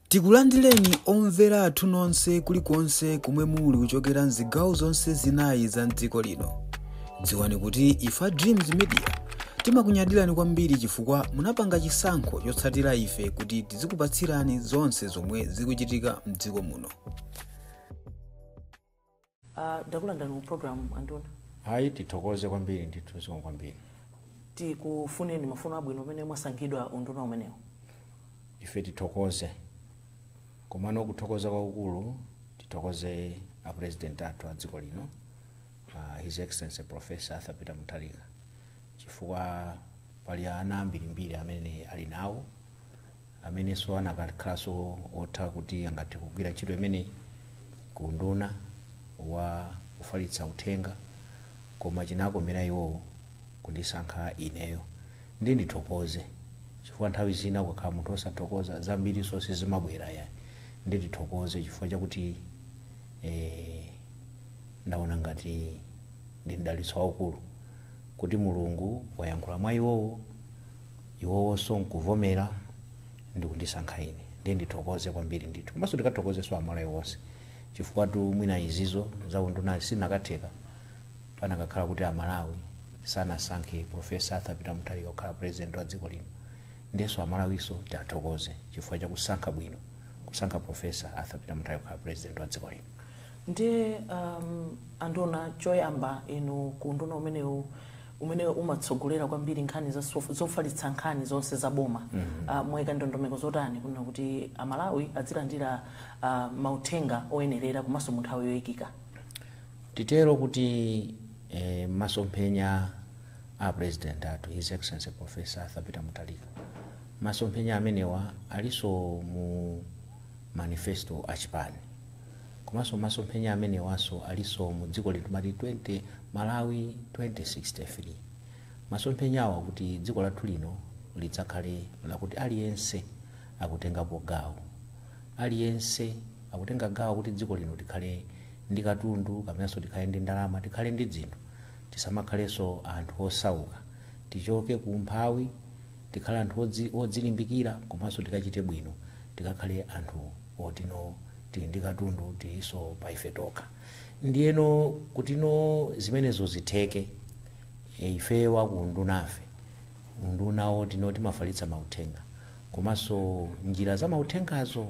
Tikulandireni omvera athu nonse kulikonse kumwe muli kuchokera mzigawo zonse zinayi za mdziko lino. Dziwani kuti ifa Dreams Media timakunyadirani kwambiri chifukwa munapanga chisankho chotsatira ife kuti tizikupatsirani zonse zomwe zikuchitika mdziko muno. Ndakulandirani mu program, anduna. Hayi, tithokoze kwambiri ndithu, zikomo kwambiri. Tikufuneni mafuno abwino pamene mwasankhidwa unduna umenewu. Ife tithokoze, komano kuthokoza kwakukulu tithokoze a President athu a dziko lino, His Excellency Professor Arthur Peter Mutharika, chifukwa pali ana ambirimbiri amene ali nawo amenenso anakakhalanso otha kuti angathe kugwira ntchito imeneyi ku unduna wa kufalitsa uthenga, koma chinakomera iwowo kundisankha ineyo. Ndi ndithokoze chifukwa nthawi zina ukakhala munthu osathokoza, zambiri sizimabwera yayi. Ndi ndithokoze chifukwa chakuti ndaona ngati ndi mdalitso waukulu kuti Mulungu wayankhula mwa iwowo, iwowonso nkuvomera ndi kundisankha ine. Ndiye ndithokoze kwambiri ndithu, komanso ndikathokozenso Amalawi onse, chifukwa tu mwina izizo za unduna sinakatheka panakakhala kuti Amalawi sanasankhe Professor Arthur Peter Mutharika kukhala President wa dziko lino. Ndiyenso Amalawiso tiathokoze chifukwa chakusankha bwino, kusankha Professor Arthur Peter Mutharika kukhala President wa dziko lino. Ndiye anduna, choyamba inu ku unduna umenewu umene umatsogolera kwambiri nkhani za zofalitsa nkhani zonse za boma, mwayika ndondomeko zotani kunena kuti Amalawi azilandira mauthenga oyenerera komanso mu nthawi yoyikika? Titero kuti masomphenya a President athu, His Excellency Professor Arthur Peter Mutharika, masomphenya amenewa alinso mu manifesto achipani, komanso masomphenya amenewanso alinso mu dziko lino timati 20 Malawi 2063. Masomphenyawa kuti dziko lathu lino lidzakhale lakuti aliyense akutengapo gawo, aliyense akutenga gawo kuti dziko lino likhale ndi katundu kapenanso tikhale ndi ndalama, tikhale ndi dzinthu, tisamakhalenso anthu osauka, tichoke ku umphawi, tikhale anthu odzilimbikira, komanso tikachite bwino, tikakhale anthu otino tili ndi katundu, tilinso pa ife tokha. Ndiyeno kutino zimenezo zitheke, ife wakundunafe, undunawo tino timafalitsa mauthenga komanso njira za mauthengazo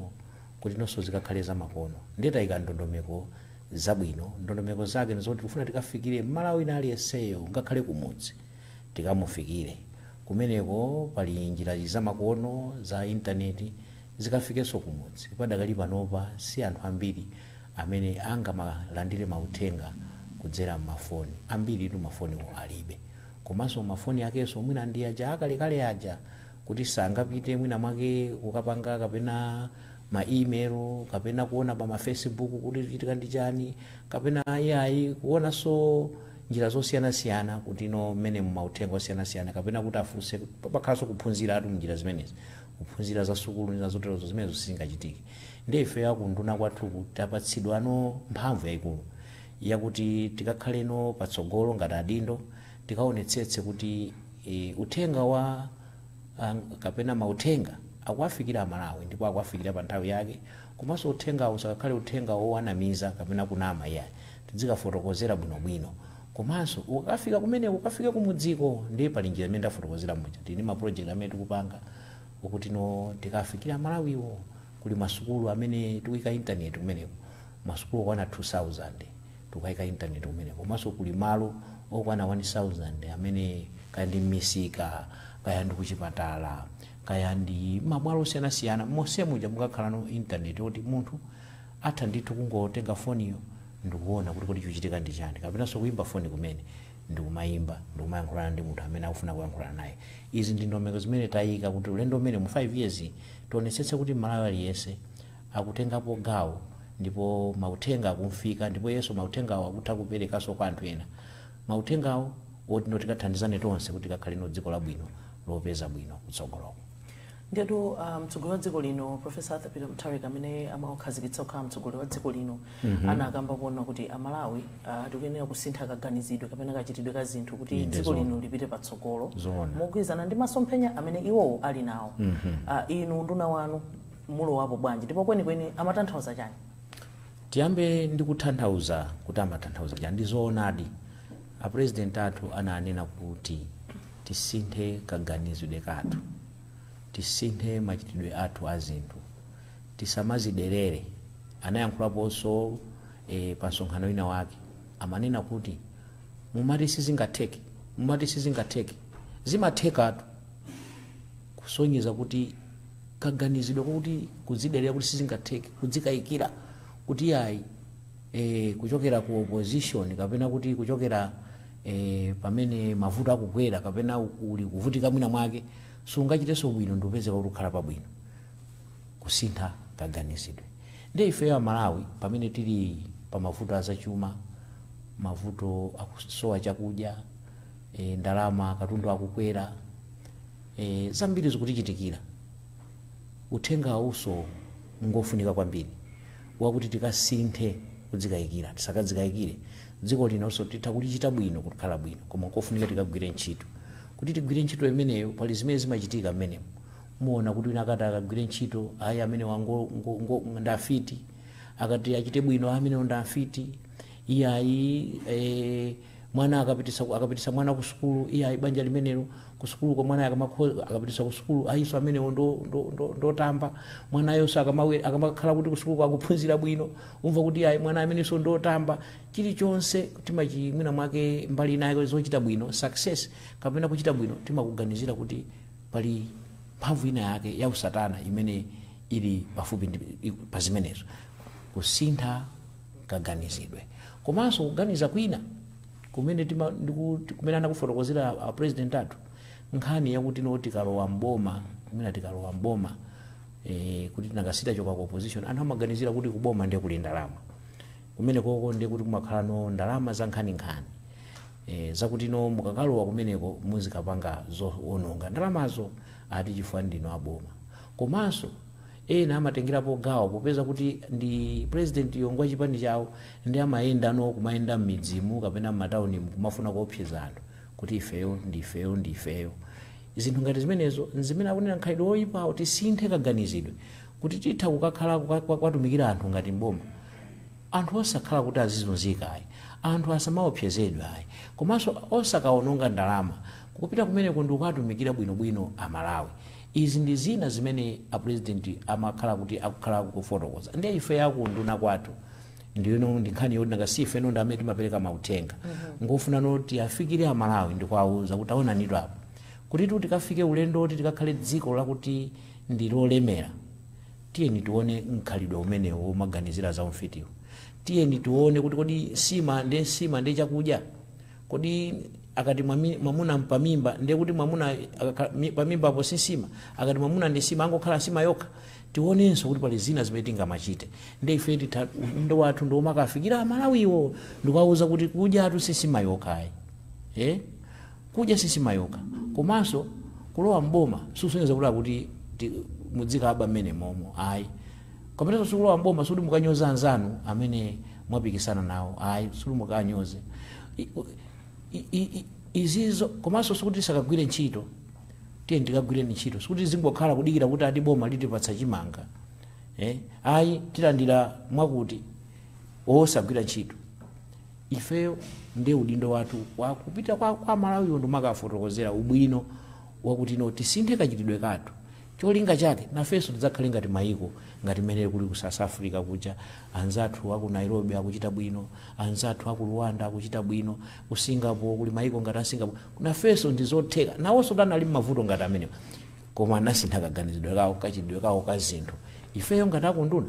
kuti nonso zikakhale zamakono, ndiye tayika ndondomeko zabwino. Ndondomeko zake ndizoti tikufuna tikafikire Mmalawi wina aliyenseyo, ngakhale kumudzi tikamufikire kumeneko. Pali njira zamakono za intaneti zikafikenso kumudzi. Padakali panopa si anthu ambiri amene angamalandire mauthenga kudzera mmafoni. Ambiri tu mafoniwo alibe, komanso mafoni akenso mwina ndi aja akalekale aja kuti sangapite mwina mwake kukapanga kapena ma email kapena kuona pa ma Facebook kuti chitika ndi chani, kapena iyayi kuonanso njira zosiyanasiyana kuti no mmene mauthenga osiyanasiyana, kapena kuti afunse, pakhalanso kuphunzira atu mnjira zimenezi, kuphunzira za sukulu ndi zoterozo, zimenezo sizingachitike. Ndiye ife akunduna kwathuku tapatsidwano mphamvu yayikulu yakuti tikakhaleno patsogolo ngati adindo, tikaonetsetse kuti uthenga wa kapena mauthenga akuwafikira Amalawi ndipo akuwafikira pa nthawi yake, komanso uthengawo usakakhale uthenga wowanamiza kapena kunama iyayi, tizikafotokozera bwinobwino. Komanso ukafika kumeneko, ukafike kumudziko, ndiye pali njira imene ndafotokozera muja. Tili ndi ma project amene tikupanga ukuti no tikafikira Amalawiwo. Kuli masukulu amene tikuyika intaneti kumeneko, masukulu okwana 2000 tikuyika intaneti kumeneko, komanso kuli malo okwana 1000 amene kaya ndi m'misika, kaya ndi kuchipatala, kaya ndi mabwalo osiyanasiyana, monse muja mukakhalano intaneti yoti munthu atha ndithu kungotenga foniyo ndikuona kuti kodi chikuchitika ndi chani, kapenanso kuyimba foni kumene ndikumayimba ndikumayankhulana ndi munthu amene akufuna kuyankhulana naye. Izi ndi ndondomeko zimene tayika kuti ulendo umene mu 5 years tionetsetse kuti Malawi aliyense akutengapo gawo ndipo mauthenga akumfika, ndipo yeso mauthengawo akutha kuperekanso kwa anthu ena, mauthengawo oti no tikathandizane tonse kuti tikakhale no dziko labwino lopeza bwino kutsogoloko. Ndiyetu mtsogoleri wa dziko lino, Professor Arthur Peter Mutharika, amene amakhazikitsa kukhala mtsogoleri wa dziko lino, anakamba kuona kuti Amalawi tikuyenera kusintha kaganizidwe kapena kachitidwe ka zinthu kuti Inde dziko lino lipite patsogolo Zoona. mogwirizana ndi masomphenya amene iwowo ali nawo. Inu nduna wanu Mulowapo bwanji, ndipo kwenikweni amatanthauza chani? Tiyambe ndi kutanthauza kuti amatanthauza chani. Ndi zoonadi, apresident athu ananena kuti tisinthe kaganizidwe kathu, tisinthe machitidwe athu a zinthu, tisamaziderere. Anayankhulaponso pa msonkhano wina wake, amanena kuti mumati sizingatheke, mumati sizingatheke, zimathekatu. Kusonyeza kuti kaganizidwe kuti kudziderera kuti sizingatheke, kudzikayikira kuti ayi, kuchokera ku opposition kapena kuti kuchokera pamene mavuto akugwera kapena uli kuvutika mwina mwake, sungachitenso bwino ndikupezeka kuti ukhala pabwino. Kusintha kaganizidwe. Ndi ifeyo Amalawi, pamene tili pa mavuto azachuma, mavuto akusowa chakudya, ndalama, katundu akukwera, zambiri zikutichitikira, uthenga awuso ngofunika kwambiri wakuti tikasinthe kudzikayikira, tisakadzikayikire. Dziko linonso titha kulichita bwino, kukhala bwino, koma kofunika tikagwire ntchito. Kuti tigwire ntchito imeneyo, pali zimene zimachitika mmenemo. Muona kuti wina akati akagwire ntchito, ayi, amene wango ndafiti, akati achite bwino, amene ndafiti, iyayi. Mwana akapitisa mwana ku sukulu, iyayi, banja limenelo ku sukulu kwa mwana akapitisa ku sukulu, ayiso amenewo ndotamba. Mwanayonso akamakhala kuti ku sukulu akuphunzira bwino, umva kuti ayi, mwana amenenso ndotamba. Chilichonse timachi mwina mwake mbali inayo zochita bwino, success kapena kuchita bwino, timakuganizira kuti pali mphamvu ina yake ya usatana imene ili pafupi pa zimenezo. Kusintha kaganizidwe, komanso kuganiza kwina kumene kumene anakufotokozera a president athu, nkhani yakuti no, tikalowa mboma, kumene tikalowa mboma, kuti tinakasita choka ku opposition, anthu amaganizira kuti kuboma ndiye kuli ndalama, kumene koko ndiye kuti kumakhala no ndalama za nkhaninkhani, zakuti no, mukakalowa kumeneko muzikapanga zoononga ndalamazo, ati chifukwa ndino aboma. Komanso ena amatengerapo gawo popeza kuti ndi president yongwa chipani chawo, ndi amayenda no, kumayenda m'midzimu kapena m'matawunimu, kumafuna kuopseza anthu kuti ifeyo ndifeyo ndifeyo. Zinthu ngati zimenezo nzimene akunena nkhalidwe woyipawo. Tisinthe kaganizidwe kuti titha kukakhala kwatumikira anthu ngati mboma, anthu osakhala kuti azizunzika ayi, anthu asamaopsezedwe ayi, komanso osakaononga ndalama. Kupita kumeneko ndi kukatumikira bwinobwino Amalawi. Izi ndi zina zimene apresident amakhala kuti akukhala kufotokoza. Ndiye ife yakunduna kwathu ndiyeno ndi nkhani yoti nanga si ifeno ndi amene timapereka mauthenga, ngofuna noti afikire Amalawi ndikuwauza kuti aonanidwa apo kuti tikafike ulendo kuti tikakhale dziko lakuti ndi lolemera. Tiyeni tione mkhalidwe umenewo womaganizira za umfitiwo. Tiyeni tione kuti kodi nsima ndi nsima ndi chakudya? Kodi akati mwamuna mpamimba, ndiye kuti mwamuna pamimbapo si nsima? Akati mwamuna ndi nsima, angokhala nsima yokha? Tionenso kuti pali zina zimene tingamachite. Ndi ife titha ndo wathu ndi omakafikira Amalawiwo ndikuwauza kuti kudyatu si nsima yokhayi, eh? Kudya si nsima yokha. Komanso kulowa mboma sikusonyeza kuti akuti mudzikaba mmene momo, ayi. Komanso sikulowa mboma sikuti mukanyoza anzanu amene mwapikisana nawo, ayi, sikuti mukanyoze izizo. Komanso sikuti tisakagwire ntchito. Tiye tikagwireni ntchito. Sikuti zingokhala kudikira kuti ati boma litipatsa chimanga, eh? Ayi, tilandira mwakuti, osagwira ntchito. Ifeyo ndiye udindo wathu wakupita kwa Malawiwo ndimakafotokozera ubwino wakuti no, tisinthe kachitidwe kathu, cholinga chake nafenso tidzakhale ngati mayiko ngati mmene kuli ku South Africa kuja. Anzathu aku Nairobi akuchita bwino, anzathu aku Rwanda akuchita bwino, ku Singapore, kuli mayiko ngati a Singapore. Nafenso ndizotheka. Nawonso tanali mmavuto ngati amenewa, koma anasintha kaganizidwe kawo, kachitidwe kawo ka zinthu. Ifeyo ngati akunduna,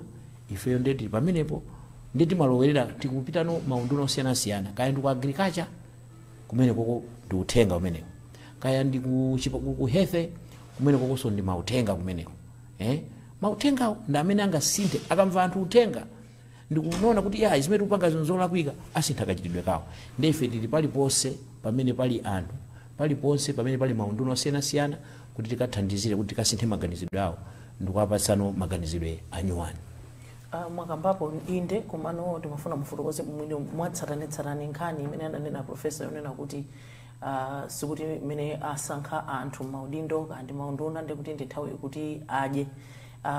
ifeyo ndiye tili pamenepo, ndiye timalowerera, tikupitano maunduna osiyanasiyana, kaya ndi ku agriculture, kumene koko ndi uthenga umenewo, kaya ndi ku health, kumene kokonso ndi mauthenga kumeneko, eh? Mauthengawo ndi amene angasinthe. Akamva anthu uthenga ndikuona kuti ya, zimene tikupanga zinthu zolakwika, asintha kachitidwe kawo. Ndi ife tili paliponse pamene pali anthu, paliponse pamene pali maunduna osiyanasiyana, kuti tikathandizire kuti tikasinthe maganizidwe awo ndikuwapatsano maganizidwe anyuwani. Mwakambapo inde, komano timafuna mufotokoze mwini mwatsatanetsatane nkhani imene ananena profesa yonena kuti sikuti mmene asankha anthu maudindo kandi maunduna ndi kuti ndi nthawi yokuti adye.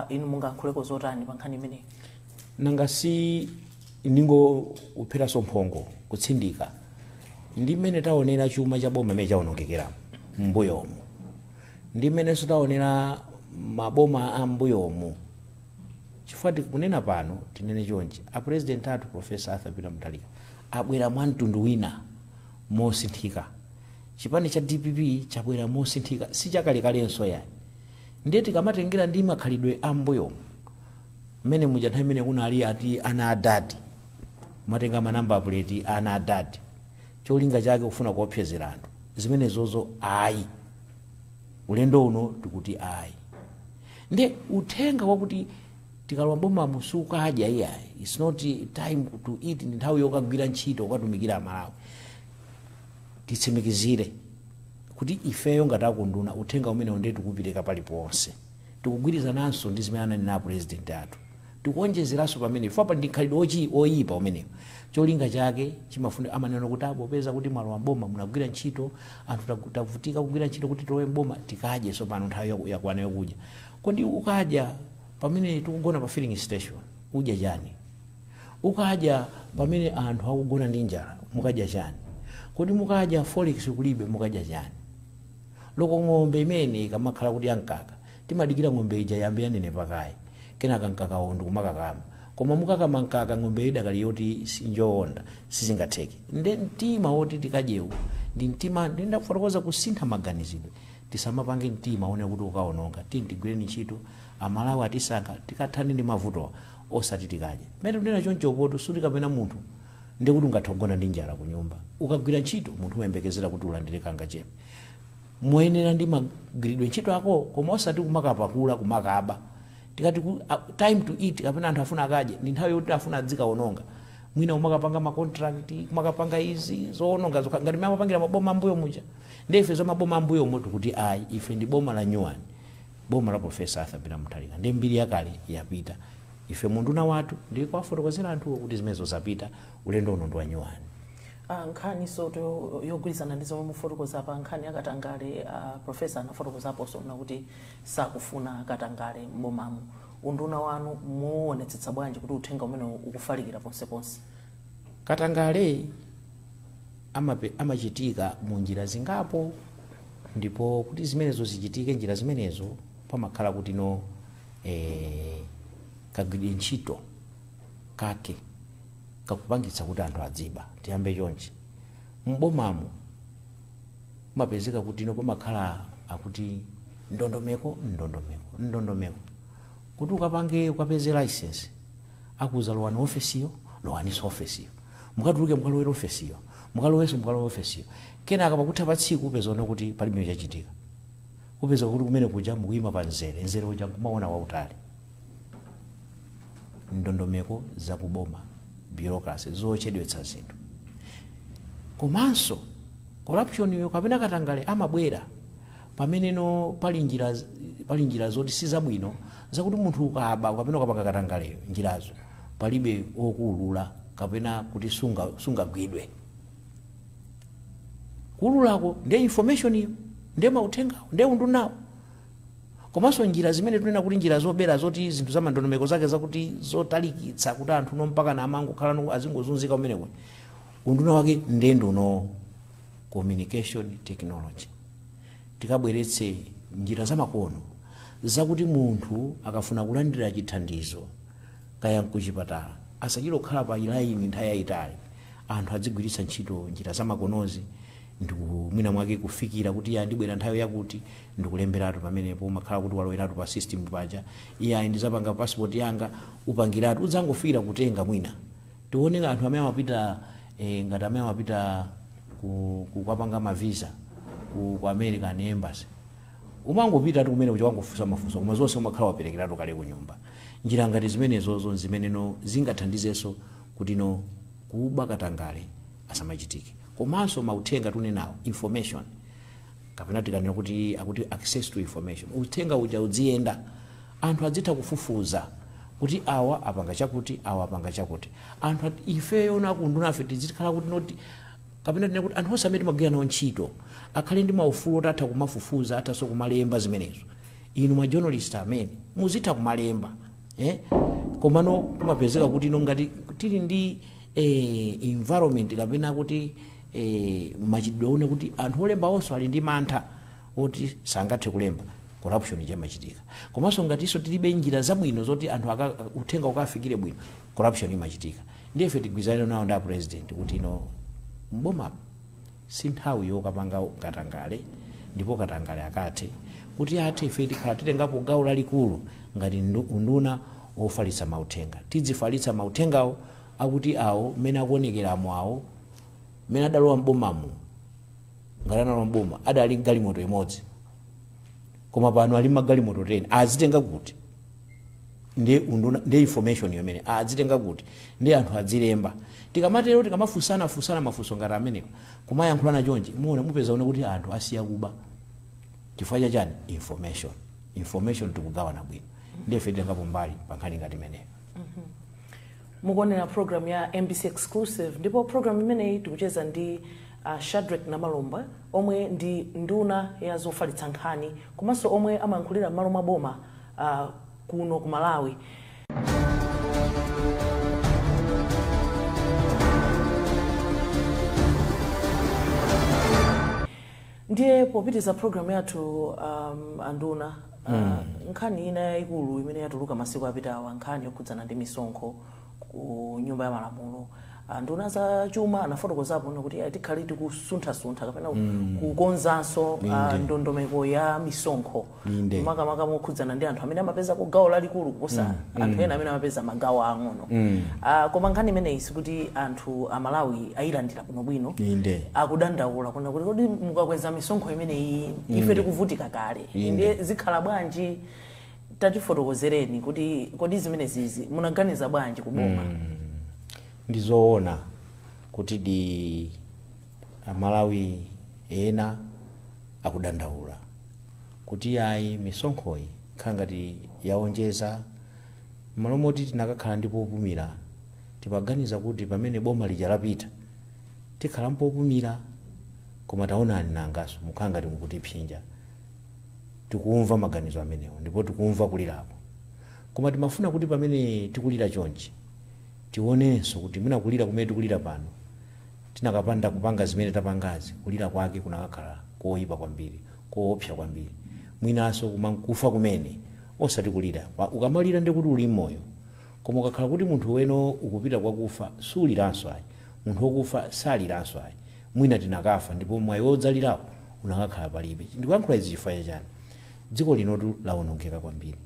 Inu mungayankhuleko zotani pa nkhani imeneyi? Nanga si ndingopheranso mphongo kutsindika ndi mmene taonera chuma cha boma imene chawonongekera m'mbuyomu, ndi mmenenso taonera maboma a m'mbuyomu, chifukwa tikunena pano, tinene chonchi, a President athu Professor Arthur Peter Mutharika abwera mwa mtundu wina mosinthika. Chipani cha DPP chabwera mosinthika, si chakalekalenso yani. Ndiye tikamatengera ndi makhalidwe a m'mbuyomu mmene muja, nthawi imene kunali ati ana adadi matenga ma number plate ana adadi, cholinga chake kufuna kuopsezera anthu, zimenezozo ayi. Ulendo uno tikuti ayi. Ndiye uthenga wakuti tikalowa mboma sukadya iyayi, it's not time to eat, ndi nthawi yokagwira ntchito, kukatumikira Amalawi. Titsimikizire kuti ifeyo ngati akunduna, uthenga umene ndiye tikupereka paliponse, tikugwirizananso ndi zimene ananena President athu. Tikuonjezeranso pamene fapa ndi khalidwe oyipa umenewo, cholinga chake chimafuna amanena kuti apo peza kuti mwalowa mboma, munagwira ntchito, anthu tavutika kugwira ntchito kuti tilowe mboma, tikadye tsopano, nthawi yakwana yokudya. Kodi ukadya pamene tikugona pa filling station, udya chani? Ukadya pamene anthu akugona ndi njala, mukadya chani? Kodi mukadya forex kulibe, mukadya chani? Loko ng'ombe imene ikamakhala kuti yankaka, timadikira ng'ombe ija yambe yanenepa kaye, kenaka mkakawo ndikumakakama. Koma mukakama mkaka ng'ombe idakali yoti sinjowonda, sizingatheke. Nde mtima woti tikadyewu ndi mtima ndindafotokoza kusintha maganizidwe. Tisamapange mtima one kuti ukaononga. Tini tigwireni ntchito, Amalawi atisankha, tikathane ndi mavutowa, osati tikadye. Mmene tunena chonchopoto, suti kapena munthu ndikuti ungathe kugona ndi njala ku nyumba. Ukagwira ntchito, munthu umayembekezera kuti ulandire kangachepe moyenera ndi magwiridwe ntchito ako, koma osati kumakapakula, kumakaba. Tikati time to eat kapena anthu afuna akadye, ndi nthawi yoti afuna adzikaononga, mwina umakapanga ma contract, kumakapanga izi zoononga zokha ngati mmene amapangira maboma ambuyo muja. Ndi ife za maboma ambuyo mutu kuti ayi, ife ndi boma la nyuwani, boma la Professor Arthur Peter Mutharika, ndi mbiri yakale yapita. Ife munduna wathu ndi kuwafotokozera anthuwo kuti zimenezo zapita, ulendo uno ndi wa nyuwani. Nkhani soto yogwirizana ndi zomwe mufotokoza pa nkhani yakatangale, professor anafotokozaponso na kuti sakufuna katangale m'bomamo. Unduna wanu muonetsetsa bwanji kuti uthenga umene ukufalikira ponseponse? Katangale amachitika mu njira zingapo, ndipo kuti zimenezo zichitike, njira zimenezo pamakhala kuti no kagwiridwe ntchito kake kakupangitsa kuti anthu adziba. Tiyambe chonchi, mbomamo mapezeka kuti no pamakhala akuti ndondomeko, ndondomeko, ndondomeko kuti ukapange, ukapeze license, akuza lowani ofesiyo, lowaninso ofesiyo, mukatuluke mukalowera ofesiyo, mukalowenso mukalowe ofesiyo. Kenaka pakutha pa tsiku upeza ono kuti palibe chachitika. Upeza kuti kumene kuja mukuyima pa mzere, mzere uja nkumaona wautali. Ndondomeko zakuboma, bureaucracy, zochedwetsa zinthu. Komanso corruption yo kapena katangale amabwera pameneno pali njira zoti sizabwino, zakuti munthu ukaba kapena ukapanga katangaleyo, njirazo palibe okuulula kapena kuti sungagwidwe. Kuululako ndiye information iyo, ndiye mauthengawo, ndiye undunawo. Komanso njira zimene tunena kuti njira zobera, zoti zinthu za mandondomeko zake zakuti zotalikitsa kuti anthu no mpaka na amangokhala no azingozunzika kumeneko, unduna wake ndiye nduno communication technology. Tikabweretse njira zamakono zakuti munthu akafuna kulandira chithandizo kaya nkuchipatala, asachite kukhala pa laini nthawi yayitali. Anthu adzigwiritsa ntchito njira zamakonozi ndikumwina mwake kufikira kuti iye andibwera nthawi yakuti, ndikulemberatu pamenepo, umakhala kuti waloweratu pa system paja. Iye ayi, ndizapanga passport yanga, upangiratu, udzangofikira kutenga. Mwina tione anthu amene amapita ngati amene amapita kukapanga ma visa ku American Embassy, umangopita tu kumene kuja, wangofunsa mafunso, koma zonse umakhala waperekeratu kale ku nyumba. Njira ngati zimenezozo zimeneno zingathandizenso kuti no kuba, katangale asamachitike. Komanso mauthenga tunenawo, information, kapena tikanena kuti akuti access to information, uthenga uja udziyenda, anthu adzitha kufufuza kuti awa apanga chakuti, awa apanga chakuti. Anthu ifeyo nakundunafe tizikhala kuti noti kapena tinene kuti anthu onse amene timagwira nawo ntchito akhale ndi maufulu oti atha kumafufuza, athanso kumalemba zimenezo. Inu ma journalist amene muzitha kumalemba, Komano kumapezeka kuti ino ngati tili ndi environment kapena kuti machitidwe aone kuti anthu olemba onso ali ndi mantha oti sangathe kulemba, corruption imachitika. Komanso ngatinso tilibe njira zabwino zoti anthu uthenga ukafikire bwino, corruption imachitika. Ndiye ife tigwirizane nawo ndi a president kuti ino mboma si nthawi yokapanga katangale, ndipo katangale akathe kuti athe, ife tikhala titengapo gawo lalikulu ngati unduna ofalitsa mauthenga. Tidzifalitsa mauthengawo akuti awo mmene akuonekeramo, awo mmene adalowa mbomamo, ngati analowa mboma adali galimoto imodzi, koma pano ali magalimoto 10, azitenga kuti? Ndi unduna, ndi information yomene azitenga kuti? Ndi anthu adzilemba. Tikamatero, tikamafunsana funsana mafunso ngati amenewa, kumayankhulana chonchi, muona mupeza one kuti anthu asiya kuba. Chifukwa chachani? Information. Information tikugawana bwino. Ndiye ife titengapo mbali pa nkhani ngati imeneyo. Mukuonera program ya MBC Exclusive, ndipo program imeneyi tikucheza ndi Shadric Namalomba, omwe ndi nduna ya zofalitsa nkhani komanso omwe amayankhulira m'malo mwa boma kuno ku Malawi. Ndiye popitiza program yathu, anduna, nkhani ina yayikulu imene yatuluka masiku apitawa, nkhani yokhudzana ndi misonkho ku Nyumba ya Malamulo, nduna za chuma anafotokozapo kuti tikhale tikusunthasuntha kapena kukonzanso ndondomeko ya misonkho, makamaka mokhudzana ndi anthu amene amapeza ku gawo lalikulu kuposa anthu ena amene amapeza magawo ang'ono. Koma nkhani imeneyi sikuti anthu Amalawi ayilandira bwinobwino. Akudandaula kuna kuti kodi mukakweza misonkho imeneyi, ife tikuvutika kale, ndiye zikhala bwanji? Tatifotokozereni kuti kodi zimenezizi munaganiza bwanji kuboma? Ndizoona kuti di Amalawi ena akudandaula kuti ayi, misonkhoyi ikhala ngati yaonjeza, m'malo moti tinakakhala ndi popumira. Timaganiza kuti pamene boma lija lapita tikhala mpopumira, koma taonani nangaso mukhala ngati mukutipsinja. Tikumva maganizo amenewo ndipo tikumva kulirapo, koma timafuna kuti pamene tikulira chonchi tionenso kuti mwina kulira kumene tikulira pano, tinakapanda kupanga zimene tapangazi, kulira kwake kunakakhala koyipa kwambiri, koopsa kwambiri, mwinanso kufa kumene, osati kulira. Ukamalira ndi kuti uli mmoyo, koma ukakhala kuti munthu weno ukupita kwakufa, suliranso ayi. Munthu wokufa saliranso ayi. Mwina tinakafa ndipo mwayi wodzalirawo unakakhala palibe. Ndikuyankhula izi chifukwa chachani? Dziko linotu lawonongeka kwambiri.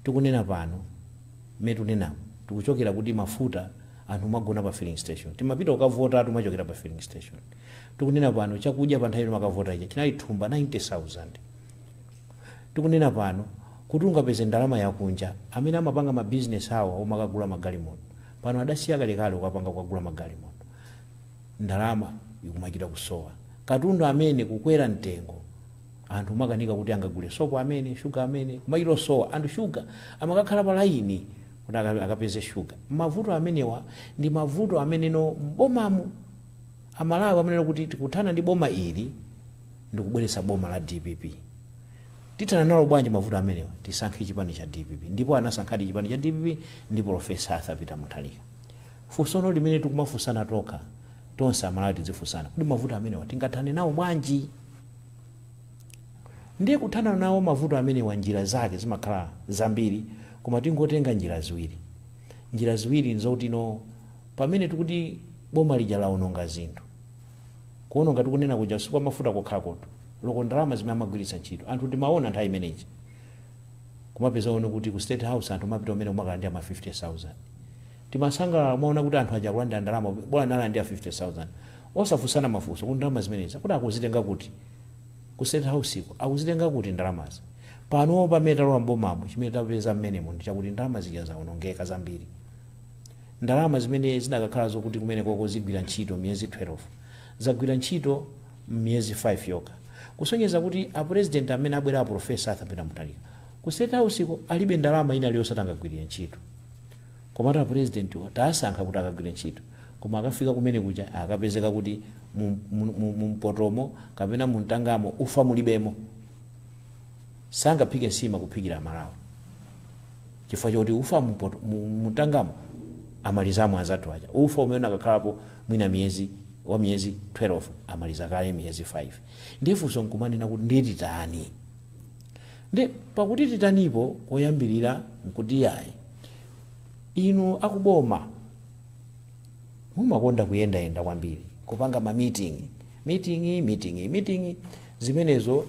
Tikunena pano, mmene tikunenamo, tikuchokera kuti mafuta anthu magona pa filling station, timapita kukavota tumachokera pa filling station. Tikunena pano, chakudya pa nthawi makavota ija chinali thumba 90,000. Tikunena pano, kuti ungapeze ndalama yakunja, amene amapanga mabizinesi awo omwe akagula magalimoto pano adasiya kalekale ukapanga kukagula magalimoto, ndalama ikumachita kusowa. Katundu amene kukwera mtengo, anthu makanika kuti angagule sopo amene, shuga amene kumachita kusowa. Anthu shuga amakakhala pa laini kuti akapeze shuga. Mavuto amenewa ndi mavuto ameneno mbomamu Amalawi amanena kuti tikuthana ndi boma ili ndikubweretsa boma la DPP. Tithana nalo bwanji mavuto amenewa? Tisankhe chipani cha DPP. Ndipo anasankhadi chipani cha DPP ndi Profesa Arthur Peter Mutharika. Funsono limene tikumafunsana tokha tonse Amalawi, tidzifunsana kuti mavuto amenewa tingathane nawo bwanji? Ndiye kuthana nawo mavuto amenewa, njira zake zimakhala zambiri, koma tingotenga njira ziwiri. Njira ziwiri nzokuti no, pamene tikuti boma lija lawononga zinthu, kuwononga tikunena kuja sikwa mafuta kokhakoto, loko ndalama zimene amagwiritsa ntchito anthu timaona nthawi imeneyi, kumapeza one kuti ku State House anthu amapita umene kumakalandira ma 50,000. Timasangalala kumaona kuti anthu aja kulandira ndalama, bola nalandira 50,000, osafunsana mafunso kuti ndalama zimenezi kuti akuzitenga kuti, ku State House iko akuzitenga kuti ndalamazi? Pano pamene talowa mbomamo, chimene tapeza mmenemo ndi chakuti ndalama zija zawonongeka zambiri. Ndalama zimene zidakakhala zokuti kumene koko zigwira ntchito miyezi 12, zagwira ntchito miyezi 5 yokha, kusonyeza kuti apresident amene abwera, a Profesa Arthur Peter Mutharika, ku State House iko alibe ndalama ina iliyonse atangagwirire ntchito. Komatu apresident tasankha kuti akagwire ntchito, koma akafika kumene kuja akapezeka kuti mumpotomo kapena mumtangamo ufa mulibemo. Sangaphike nsima kuphikira Amalawi chifukwa choti ufa mutangamo amalizamo anzathu aja. Ufa umene akakhalapo mwina miyezi wa miyezi 12 amaliza kale miyezi 5. Ndiye funso nkumanena kuti ndiye titani? Ndi pakuti titanipo, koyambirira nkuti yayi, inu akuboma mumakonda kuyendayenda kwambiri, kupanga ma meeting, meeting, meeting, meeting. Zimenezo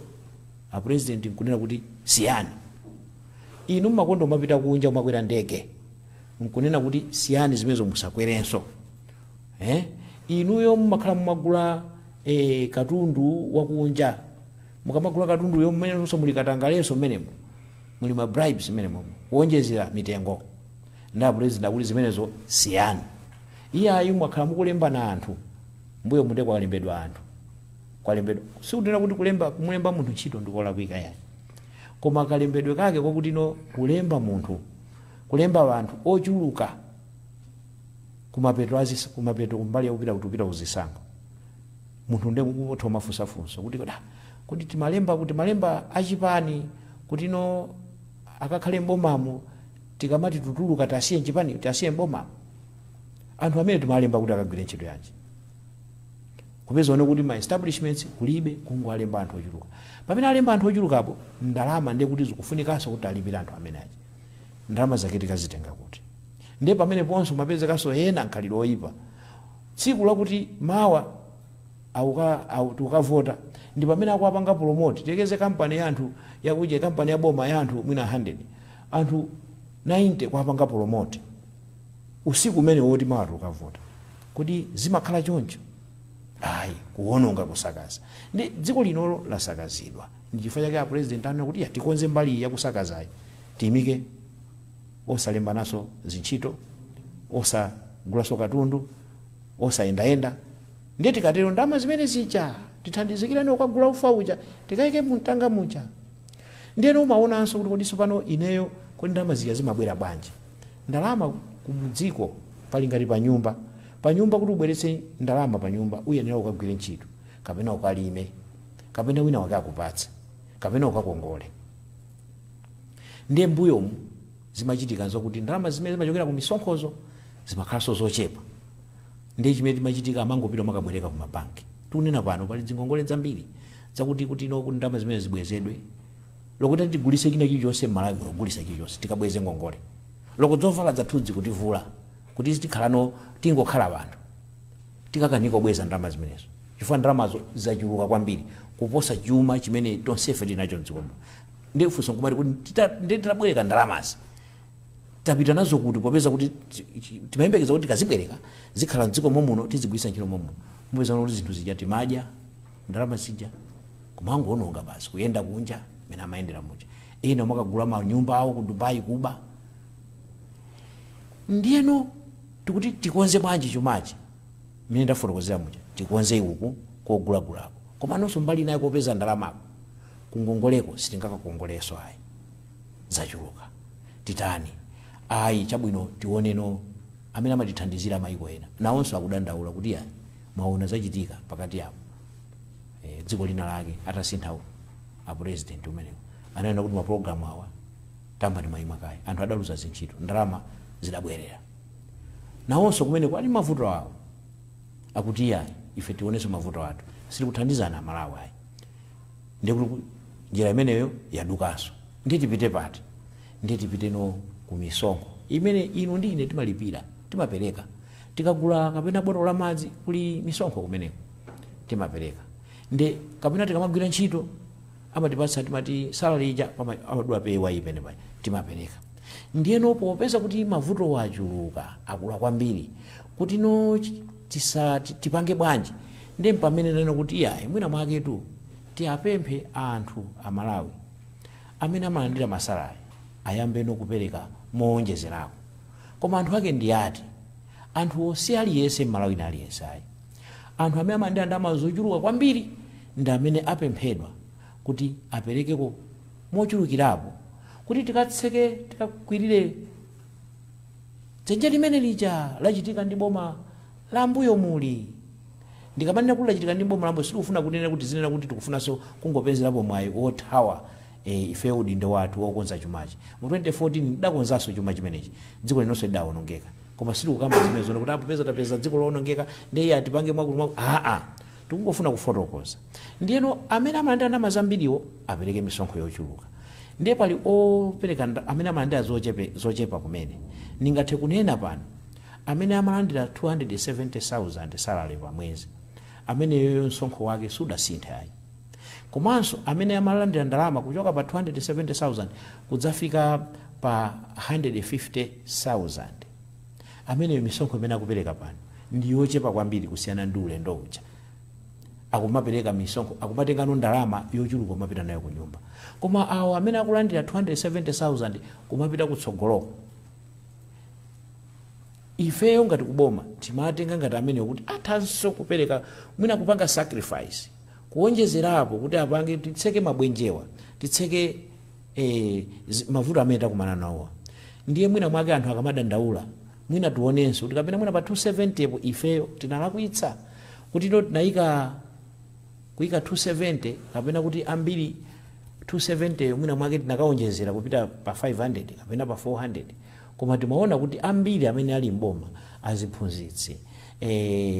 a President nkunena kuti siyani. Inu mumakonda mumapita kunja, mumakwera ndege, nkunena kuti siyani zimenezo, musakwerenso. Inuyo mumakhala mumagula katundu wakunja. Mukamagula katunduyo, mmenenso muli katangalenso, mmenemo muli ma bribes, mmenemo kuonjezera mitengo. Ndi a President akuti zimenezo siyani. Iyayi, mwakhala mukulemba na anthu mbuyo munde, kwalembedwa anthu, kwalembedwa. Sikunena kuti kulemba, kumulemba munthu ntchito ndikolakwika yayi, koma kalembedwe kake kokuti no kulemba munthu, kulemba anthu ochuluka kumapeto kumapeto kumbali yakupita kuti upita kuzisankho, munthu nde utha mafunsafunsa kuti kuti timalemba, kuti malemba achipani kuti no akakhale mbomamo, tikamati tutuluka tasiye mchipani, tasiye mbomamo, anthu amene timalemba kuti akagwire ntchito yanji? Kupeza one kuti ma establishments kulibe, kungoalemba anthu ochuluka. Pamene alemba anthu ochulukapo, ndalama ndiye kuti zikufunikanso kuti alipire anthu amene aja, ndalama zake tikazitenga kuti? Ndiye pamene ponso mapezekanso ena nkhalidwe oyipa. Tsiku lakuti mawa tikukavota ndi pamene akuapanga promote. Tekeze kampani ya anthu yakuja, kampani ya boma ya anthu mwina 100, anthu 90 kuapanga promote usiku umene woti mawa tikukavota. Kodi zimakhala choncho? Ayi, kuwononga, kusakaza. Ndi dziko linolo lasakazidwa. Ndi chifukwa chake a President anena kuti ya, tikonze mbali yakusakazayi, tiyimike osalembananso zintchito, osagulaso katundu, osayendayenda. Ndiye tikatero, ndalama zimene zija tithandizikirani ukagula ufa uja, tikayike mumtanga muja. Ndiyeno umaonanso kuti kodi pano ineyo, kodi ndalama zija zimabwera bwanji? Ndalama kumdziko pali ngati pa nyumba. Pa nyumba, kuti ubweretse ndalama pa nyumba, uyenera ukagwire ntchito, kapena ukalime, kapena wina wake akupatse, kapena ukakongole. Ndiye mbuyomu zimachitika zokuti ndalama zimene zimachokera ku misonkhozo zimakhalanso zochepa. Ndiye chimene timachitika, amangopita makabwereka ku mabanki. Tikunena pano pali zingongole zambiri zakuti kuti ino kuti ndalama zimene zibwezedwe, lokuti tigulise china chilichonse m'Malawi muno, kugulisa chilichonse tikabweze ngongole, loko zovala zathudzi kutivula kuti tikhalano, tingokhala anthu, tikakanika kubweza ndalama zimenezo, chifukwa ndalamazo zachuluka kwambiri kuposa chuma chimene tonsefe tinacho mdziko muno. Ndiye funso nkumati kuti ndiye titabwereka ndalamazi, tapita nazo kuti? Popeza kuti timayembekeza kuti tikazibwereka zikhala mdziko momuno, tizigwiritsa ntchito momuno. Mupeza kuti zinthu zija timadya ndalama zija, kumangoononga basi, kuyenda kunja mene amayendera muja, ena makagula manyumba awo ku Dubai, kuba. Ndiyeno tikuti tikonze bwanji chumachi? Mene ndafotokozera muja, tikonze uku kogulagulako, koma nonso mbali naye kopeza ndalamako, kungongoleko sitingakakongolenso ayi, zachuluka. Titani? Ayi, chabwino, tioneno amene amatithandizira, mayiko ena nawonso akudandaula kuti ya, mwaona zachitika pakati apo. Dziko lina lake atasintha a President umenewo, ananena kuti mapulogalamu awa tambani mayima kaye. Anthu adaluza zintchito, ndalama zidabwerera. Nawonso kumeneko ali mavuto awo, akuti iyayi, ife tionenso mavuto athu, sitikuthandizana Amalawi ayi. Ndikuti njira imeneyo yadukanso. Ndiye tipite pati? Ndiye tipiteno ku misonkho imene inu ndi ine timalipira, timapereka tikagula kapena botolo la madzi, kuli misonkho kumeneko timapereka. Ndi kapena tikamagwira ntchito amatipatsa, timati salary ija, amadula PAYE pene paja, timapereka. Ndiyeno popeza kuti mavuto achuluka, akula kwambiri, kuti no tipange bwanji? Ndiye pamene nena kuti iyayi, mwina mwaketu tiapemphe anthu Amalawi amene amalandira ma salary ayambeno kupereka mowonjezerako. Koma anthu ake ndi ati? Anthu si aliyense m'Malawi na aliyense ayi. Anthu amene amalandira ndalama zochuluka kwambiri ndi amene apemphedwa kuti aperekeko mochulukirapo, kuti tikatseke, tikakwirire dzenje limene lija lachitika ndi boma la mbuyo muli. Ndikamanena kuti lachitika ndi boma la mbuyo, sitikufuna kunena kuti zinena kuti tikufunanso kungopezerapo mwayi wothawa. Ife udindo wathu wokonza chumachi mu 2014 ndidakonzanso chuma chimenechi, dziko linonso lidawonongeka. Koma sitikukamba zimene zona kuti apo tapeza dziko lowonongeka, ndiye atipange mwakuti mwakuti. Aa, tikungofuna kufotokoza. Ndiyeno amene amalandira ndalama zambiriwo apereke misonkho yochuluka, ndiye pali opereka amene amalandira zochepa kumene. Ningathe kunena pano, amene amalandira 270,000 salary pa mwezi, ameneyoyo msonkho wake sudasinthe ayi. Komanso amene amalandira ndalama kuchoka pa 270,000 kudzafika pa 150,000, ameneyo misonkho imene akupereka pano ndi yochepa kwambiri kusiyana ndi ulendo uja. Akumapereka misonkho, akumatengano ndalama yochuluka kumapita nayo ku nyumba. Koma awo amene akulandira 270,000 kumapita kutsogoloko, ifeyo ngati kuboma timatenga ngati ameneyo kuti athanso kupereka, mwina kupanga sacrifice kuonjezerapo kuti apange titseke mabwenjewa, titseke mavuto amene takumana nawowa. Ndiye mwina mwake anthu akamadandaula, mwina tionenso kuti kapena mwina pa 270 po ifeyo tinalakwitsa kuti ino tinayika kuyika 270, kapena kuti ambiri 270 mwina mwake tinakaonjezera kupita pa 500 kapena pa 400. Koma timaona kuti ambiri amene ali mboma, aziphunzitsi,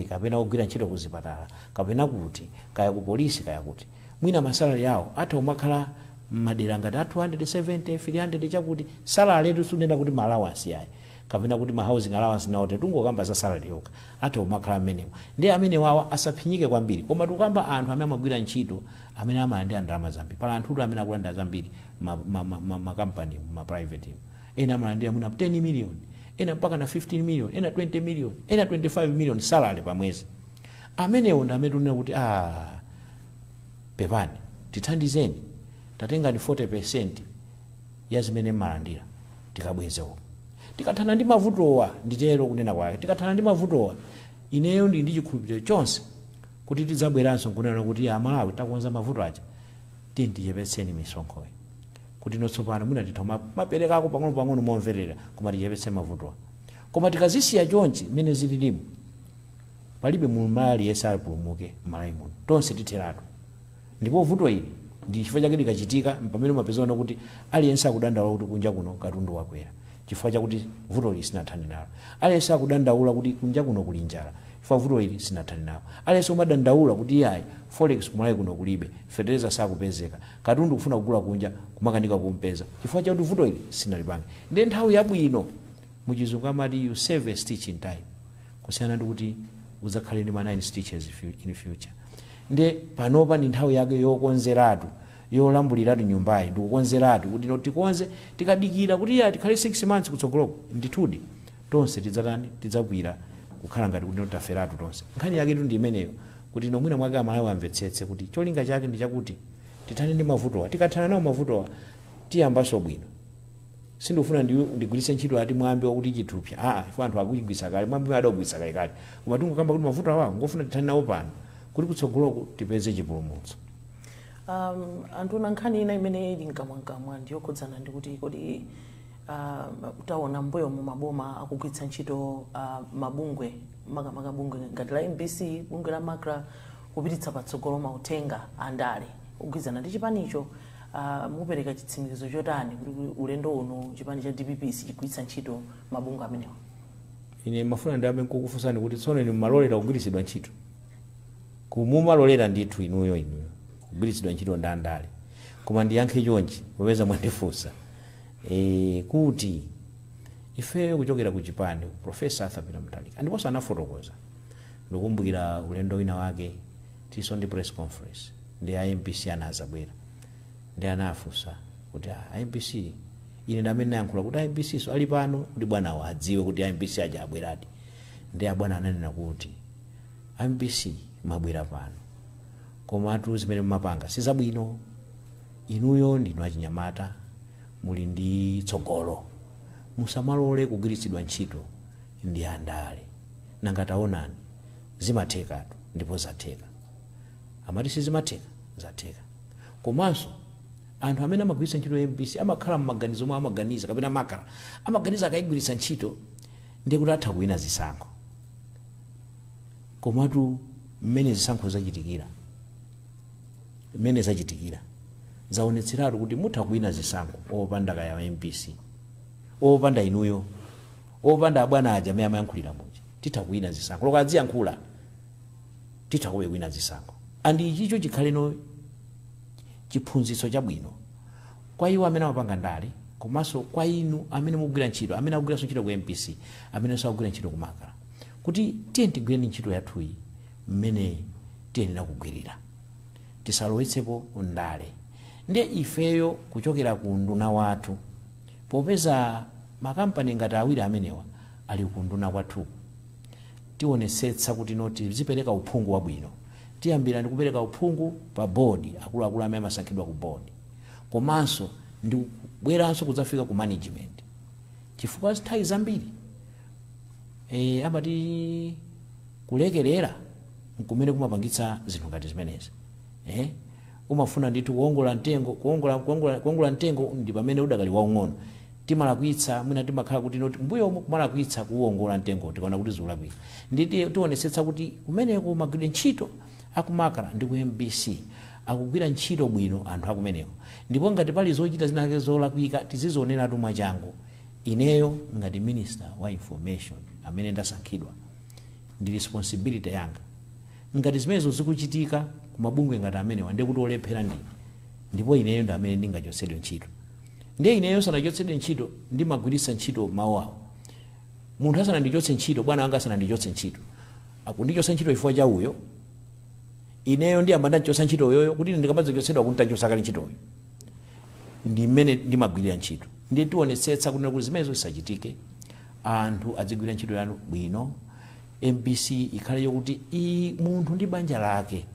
kapena ogwira ntchito kuzipatala, kapena kuti kaya ku polisi, kaya kuti, mwina ma salary awo atha kumakhala madera ngati a 270, 300 chakuti. Salary etu, sunena kuti ma allowance ayi kapena kuti ma housing allowance nawo, tungokamba za salary yokha, atha kumakhala amenewo. Ndi amene wawa asaphinyike kwambiri. Koma tikukamba anthu amene amagwira ntchito, amene amalandira ndalama zambiri. Pala anthutu amene akulandira zambiri makampani, ma private, ena amalandira mwina 10 million, ena mpaka na 15 million, ena 20 million, ena 25 million salary pa mwezi. Amenewo ndi amene tunena kuti, ah, pepani, tithandizeni, tatengani 40% ya zimene mmalandira tikabweze uko, tikathana ndi mavutowa. Nditero kunena kwake, tikathana ndi mavutowa, ineyo ndi chikhulupiriro chonse kuti tidzabweranso nkunena kuti, "Amalawi, takonza mavuto aja, tiye tichepetseni misonkhoyi kuti notsopano mwina titha maperekako pang'ono-pang'ono momverera, koma tichepetse mavutowa." Koma tikazisiya chonchi mmene zililimu, palibe Mmalawi aliyense apulumuke m'Malawi muno, tonse titheratu. Ndipo vuto ili ndi chifukwa chake likachitika pamene umapezana kuti aliyense akudandaula kuti kunja kuno katundu wakwera, chifukwa chakuti vuto ili sinathane nalo. Aliyense akudandaula kuti kunja kuno kuli njala, chifukwa vuto ili sinathane nalo. Aliyense umadandaula kuti iyayi, forex kumalawi kuno kulibe, fetereza sakupezeka, katundu kufuna kugula kunja kumakanika kumpeza, chifukwa chakuti vuto ili sinalipange. Ndiye nthawi yabwino, muchizungu amati you save a stitch in time, kusiyana ndi kuti udzakhale ndi ma 9 stitches in future. Nde panopa ndi nthawi yake yokonzeratu, yolambuliratu nyumbayi, ndikukonzeratu kuti no tikonze. Tikadikira kuti iya tikhale 6 months kutsogoloko, ndithudi tonse tidzatani? Tidzakwira kukhala ngati kuti no taferatu tonse. Nkhani yaketu ndi imeneyo, kuti no mwina mwake Amalawi amvetsetse kuti cholinga chake ndi chakuti tithane ndi mavutowa. Tikathana nawo mavutowa, tiyambanso bwino. Sindikufuna ndigwiritse ntchito ati mwambi wakuti chithupsa, aa, chifukwa anthu akuchigwitsa kale mwambi, adagwitsa kalekale. Koma tingokamba kuti mavuto awawo ngofuna tithane nawo pano kuti kutsogoloko tipeze chipulumutso. Anthu, nkhani ina imene ili mkamwamkamwa ndiyokhudzana ndi kuti kodi taona mbuyo mu maboma akugwiritsa ntchito mabungwe, makamaka bungwe ngati la MBC, bungwe la MACRA, kupititsa patsogolo mauthenga andale kugwirizana ndi chipanicho. Mupereka chitsimikizo chotani kuti ulendo uno chipani cha DPP sichigwiritsa ntchito mabungwe amenewa? Ine mafuna ndiyambe nkukufunsani kuti tsono inu mmalolera kugwiritsidwa ntchito, kumumalolera ndithu inuyo kugwiritsidwa ntchito ndi andale? Koma ndiyankhe chonchi popeza mwandifunsa, kuti ifeyo kuchokera ku chipani, Professor Arthur Peter Mutharika ndiponso anafotokoza. Ndikumbukira ulendo wina wake tiso ndi press conference, ndi a MBC anazabwera, ndi anafunsa kuti, "Ah, MBC," ine ndamene nayankhula kuti a MBC so ali pano kuti bwanawo adziwe kuti a MBC aja abweradi. Ndi abwana ananena kuti, "MBC mwabwera pano, komatu zimene mumapanga sizabwino. Inuyo ndinu achinyamata, muli ndi tsogolo, musamalole kugwiritsidwa ntchito ndi andale. Nanga taonani, zimathekatu ndipo zatheka. Amati sizimatheka, zatheka." Komanso anthu amene amagwiritsa ntchito MBC amakhala mmaganizo mwa amaganiza, kapena MACRA amaganiza akayigwiritsa ntchito ndiye kuti atha kuwina zisankho. Komatu mmene zisankho zachitikira, mmene zachitikira, Zaonetseratu kuti mutha kuwina zisankho opanda kaya MBC, opanda inuyo, opanda abwana aja amene amayankhulira muja. Titha kuwina zisankho loko adziyankhula, titha kuwina zisankho. And ichicho chikhaleno chiphunzitso chabwino kwa iwo amene amapanga ndale, komanso kwa inu amene mukugwira ntchito, amene akugwiranso ntchito ku MBC, amenenso akugwira ntchito ku MACRA, kuti tiye tigwireni ntchito yathuyi mmene tiyenera kugwirira, tisalowetsepo ndale. Ndiye ifeyo kuchokera ku nduna wathu, popeza makampani ngati awiri amenewa ali ku nduna kwathu, tionetsetsa kuti no tizipereka uphungu wabwino. Tiyambira ndi kupereka uphungu pa board, akuluakulu amene amasankhidwa ku board, komanso ndi kubweranso kudzafika ku management, chifukwa nthawi zambiri amati kulekerera nkumene kumapangitsa zinthu ngati zimenezi. Umafuna ndithu kuwongola mtengo, kuwongola mtengo ndi pamene udakali waung'ono. Timalakwitsa mwina, timakhala kuti noti mbuyo umu kumalakwitsa kuwongola mtengo tikaona kuti zikulakwika. Ndi tionetsetsa kuti kumeneko magwidwe ntchito aku MACRA ndi ku MBC akugwira ntchito bwino anthu akumeneko, ndipo ngati pali zochita zinake zolakwika tizizioneratu mwachangu. Ineyo ngati Minister wa Information amene ndasankhidwa, ndi responsibility yanga. Ngati zimenezo zikuchitika kumabungwe ngati amenewa, ndiye kuti olephera ndine, ndipo ineyo ndi amene ndingachotsedwe ntchito. Ndiye ineyo sanachotsedwe ntchito, ndimagwiritsa ntchito mawu awo. Munthu asanandichotse ntchito, bwana wanga asanandichotse ntchito, akundichotsa ntchito chifukwa cha uyo, ineyo ndiyamba ndachotsa ntchito yoyo, kuti ine ndikamadzochotsedwa kuti ndachotsa kale ntchitoyo. Ndi mmene ndimagwirira ntchito. Ndiye tionetsetsa kunena kuti zimenezo zisachitike, anthu adzigwira ntchito yanu bwino. MBC ikhale yokuti munthu ndi banja lake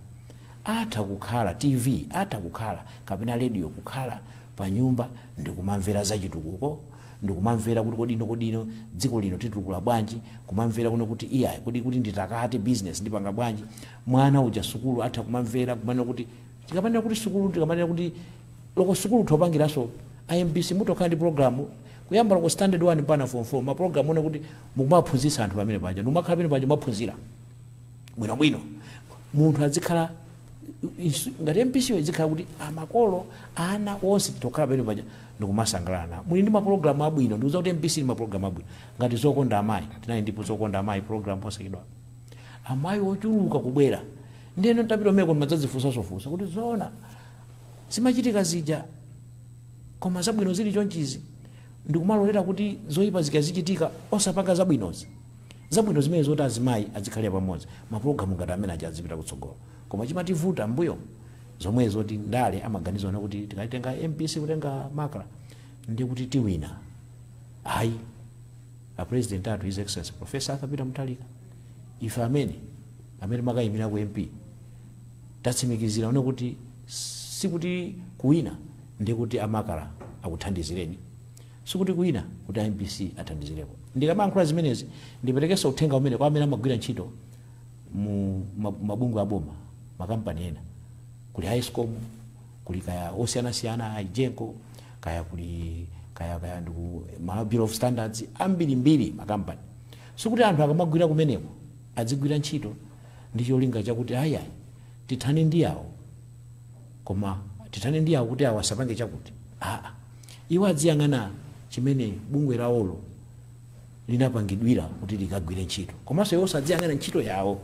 atha kukhala, TV atha kukhala kapena radio kukhala pa nyumba ndikumamvera zachitukuko, ndikumamvera kuti kodino kodino dziko lino titukula bwanji, kumamvera kuno kuti iyayi, kodi kuti nditakate business ndipanga bwanji. Mwana uja sukulu atha kumamvera, kumanena kuti tikamanena kuti sukulu, tikamanena kuti loko sukulu thopangiranso iMBC, mutokhala ndi program kuyamba loko standard 1 mpaka form 4, ma program one kuti mukumaphunzitsa anthu pamene paja, ndikumakhala pamene paja maphunzira bwinobwino. Munthu azikhala ngati MBC yo izikhala kuti amakolo, ana onse tokhala pamene paja ndikumasangalala. Muli ndi mapulogalamu abwino. Ndikuza kuti MBC ndi mapulogalamu abwino ngati Zokonda Amayi. Tinali ndipo Zokonda Amayi program posachedwa, amayi ochuluka kubwera. Ndiyeno ntapita umeko ndimadzadzifunsasofunsa kuti zoona zimachitika zija, koma zabwino zili chonchizi, ndikumalolera kuti zoyipa zikazichitika osapanga zabwinozi, zabwino zimene zoti azimayi azikhalira pamodzi. Mapulogalamu ngati amene aja azipita kutsogolo. Koma chimativuta mbuyo zomwe zoti ndale amaganizana kuti tikatenga MBC, kutenga MACRA, ndi kuti tiwina. Ayi, a President athu, His Excellency Professor Arthur Peter Mutharika, ife amene makayimira ku MP tatsimikizira one kuti sikuti kuwina ndi kuti a MACRA akuthandizireni, sikuti kuwina kuti MBC athandizirepo. Ndikamayankhula zimenezi, ndiperekenso uthenga umene kwa amene amagwira ntchito mu mabungwe aboma, makampani ena, kuli ESCOM, kuli kaya osiyanasiyana, EGENCO, kaya kuli kaya ndiku ma Bureau of Standards, ambirimbiri makampani. Sikuti anthu akamagwira kumeneko adzigwira ntchito ndi cholinga chakuti ayi, tithane ndi awo, koma tithane ndi awo kuti awo asapange chakuti. Aa, iwo adziyang'ana chimene bungwe lawolo linapangidwira kuti likagwire ntchito, komanso iwo sadziyang'ana ntchito yawo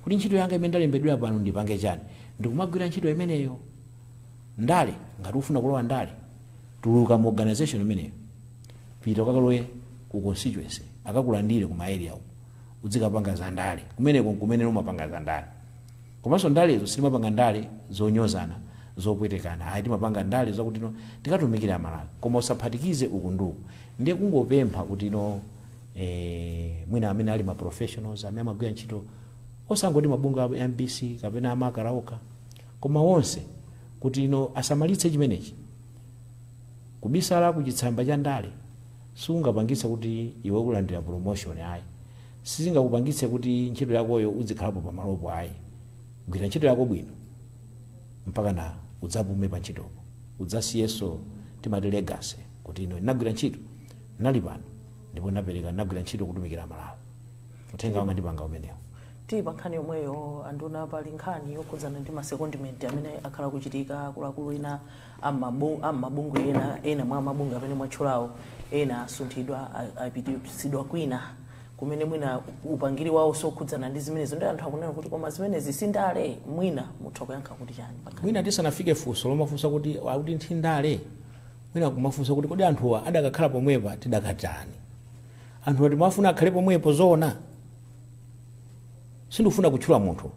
kuti ntchito yanga imene ndalembedwera pano ndipange chani, ndikumagwira ntchito imeneyo. Ndale, ngati ufuna kulowa ndale, tuluka mu organization imeneyo, pita ukakalowe ku constituency, akakulandire ku ma area uko, uzikapanga za ndale kumeneko, nkumene umapanga za ndale. Komanso ndalezo sitimapanga ndale zonyozana, zopwetekana, ayi. Timapanga ndale zakuti no tikatumikira Amalawi, koma usaphatikize uku ndi uku. Ndiye kungopempha kuti no mwina amene ali ma professionals amene amagwira ntchito, osangoti mabungwe a MBC kapena a MACRA okha, koma wonse, kuti ino asamalitse chimenechi. Kubisala kuchitsamba cha ndale sungapangitse kuti iwe kulandira promotion, ayi. Sizingakupangitse kuti ntchito yakoyo uzikhalapo pamalopo, ayi. Gwira ntchito yako bwino mpaka na udzapume pa ntchitopo, udzasiyeso timati legacy, kuti ino ndinagwira ntchito, nali pano ndipo napereka, ndinagwira ntchito kutumikira Malawi. Uthenga wanga ndipanga umenewo. Tili pa nkhani yomweyo, anduna, pali nkhani yokhudzana ndi ma secondment amene akhala kuchitika. Akuluakulu ena am'mabungwe ena, ena mwa mabungwe amene mwatchulawo, ena asunthidwa, apititsidwa kwina kumene mwina upangiri wawo sokhudzana ndi zimenezo. Ndi anthu akunena kuti koma zimenezi sindale? Mwina mutha kuyankha kuti chani pa nkhani? Mwina tisanafike funso lomafunsa kuti akuti nthindale, mwina kumafunsa kuti kodi anthuwa adakakhala pomwepa tidakatani? Anthuwa timafuna akhale pomwepo zoona? Sindikufuna kutchula munthu,